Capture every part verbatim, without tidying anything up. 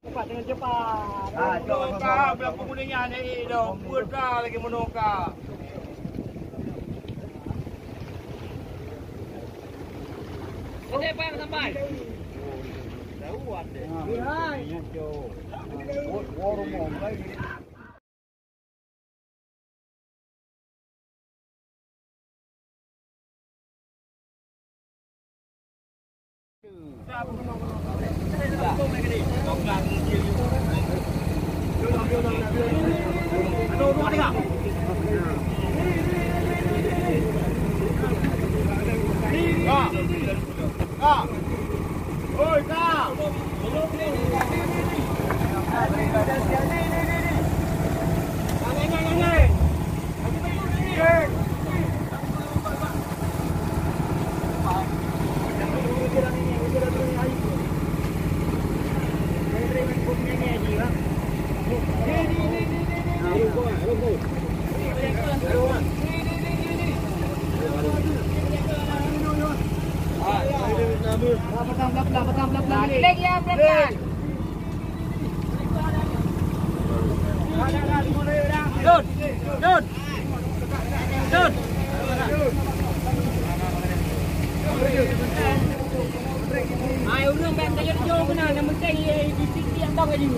Cepat, dengan cepat. Ah, cepat, cepat. Ka, bulan pemuda nyan, eh, dah, buat ka lagi meunoe ka. Sampai, sampai. Lagi ya, pelan-pelan. Dun, dun, dun. Hai, ureueng bak tayue jauh keunan, nyang penting ye di titik yang tahu aja.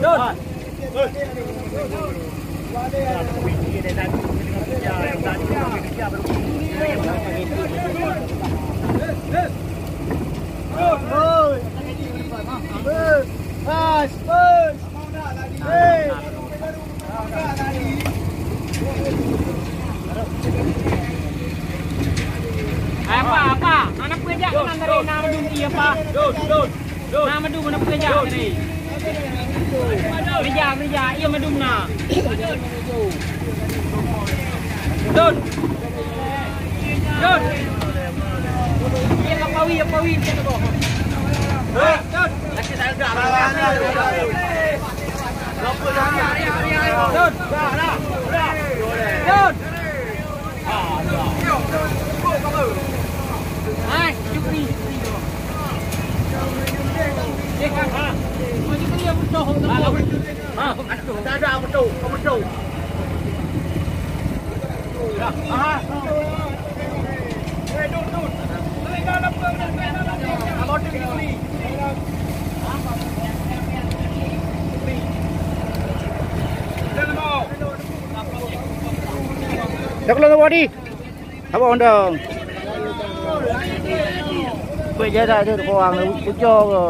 Dun. Apa, apa? Mana peujak nan dari nama dum iya, apa? Dun, dun. Na madum na peujak tadi. Meja, meja, iya madum na. Dun. Dun. Iya apawi, apawi macam tu. Dun. Dun. Dun. Hai, Jukri, Jukri. Eh, kan? Oh, Jukri yang betul. Ha, betul. Tak ada betul, betul. Ah. Eh, dun, dun. Abang tu Jukri. Dah keluar body. Apa undang? Beuh jadah tu orang ucok ke?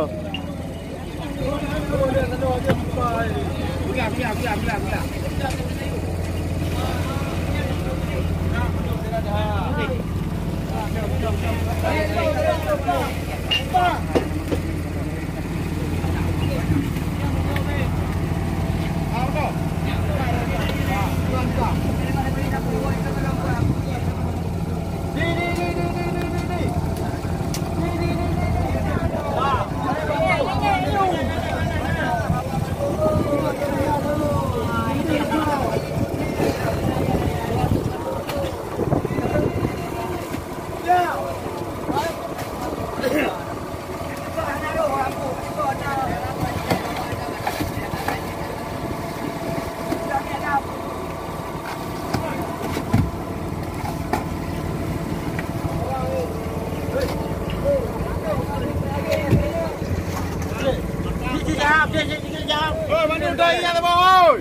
Oi, Manu, dah ingat apa, oi?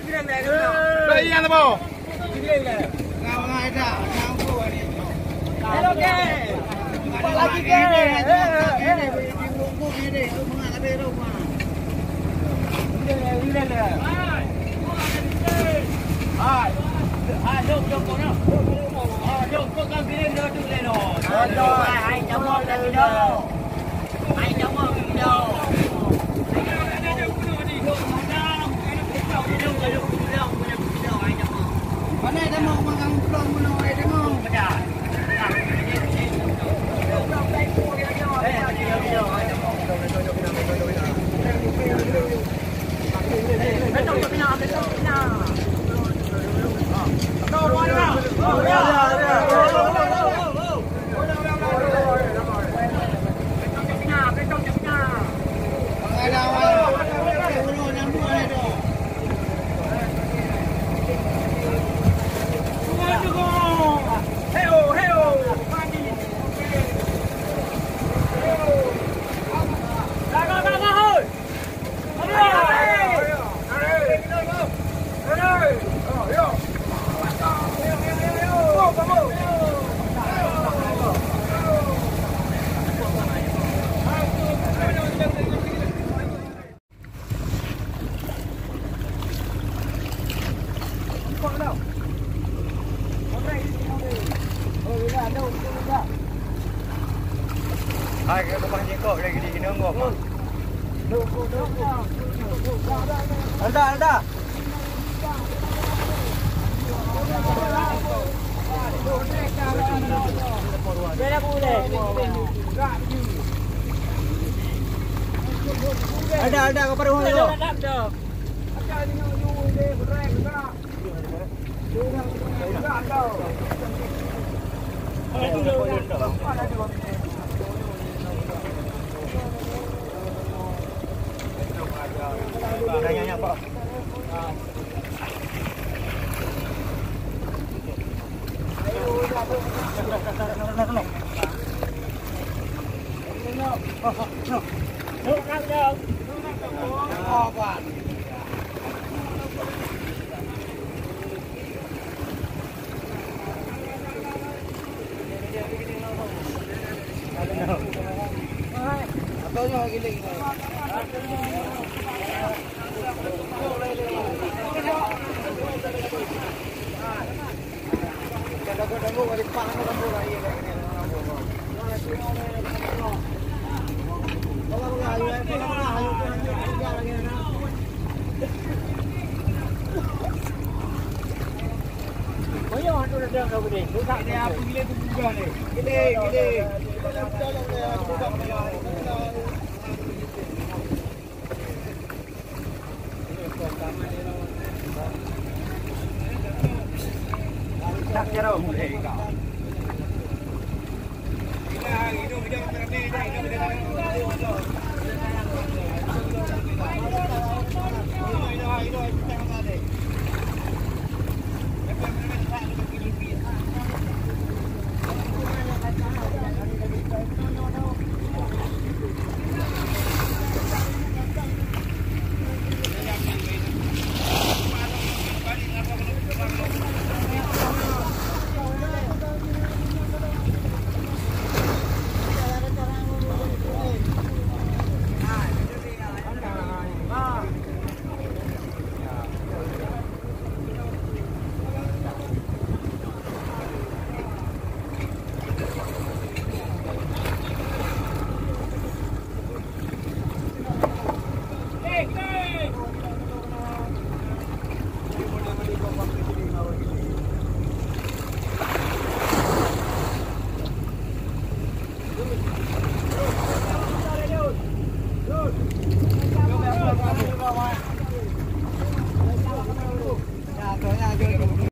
Dah ingat apa? Hai, ke rumah jengkok lagi di Genonggok, Mak. Alda, Alda. Alda, Alda, kau pada rumah jengkok.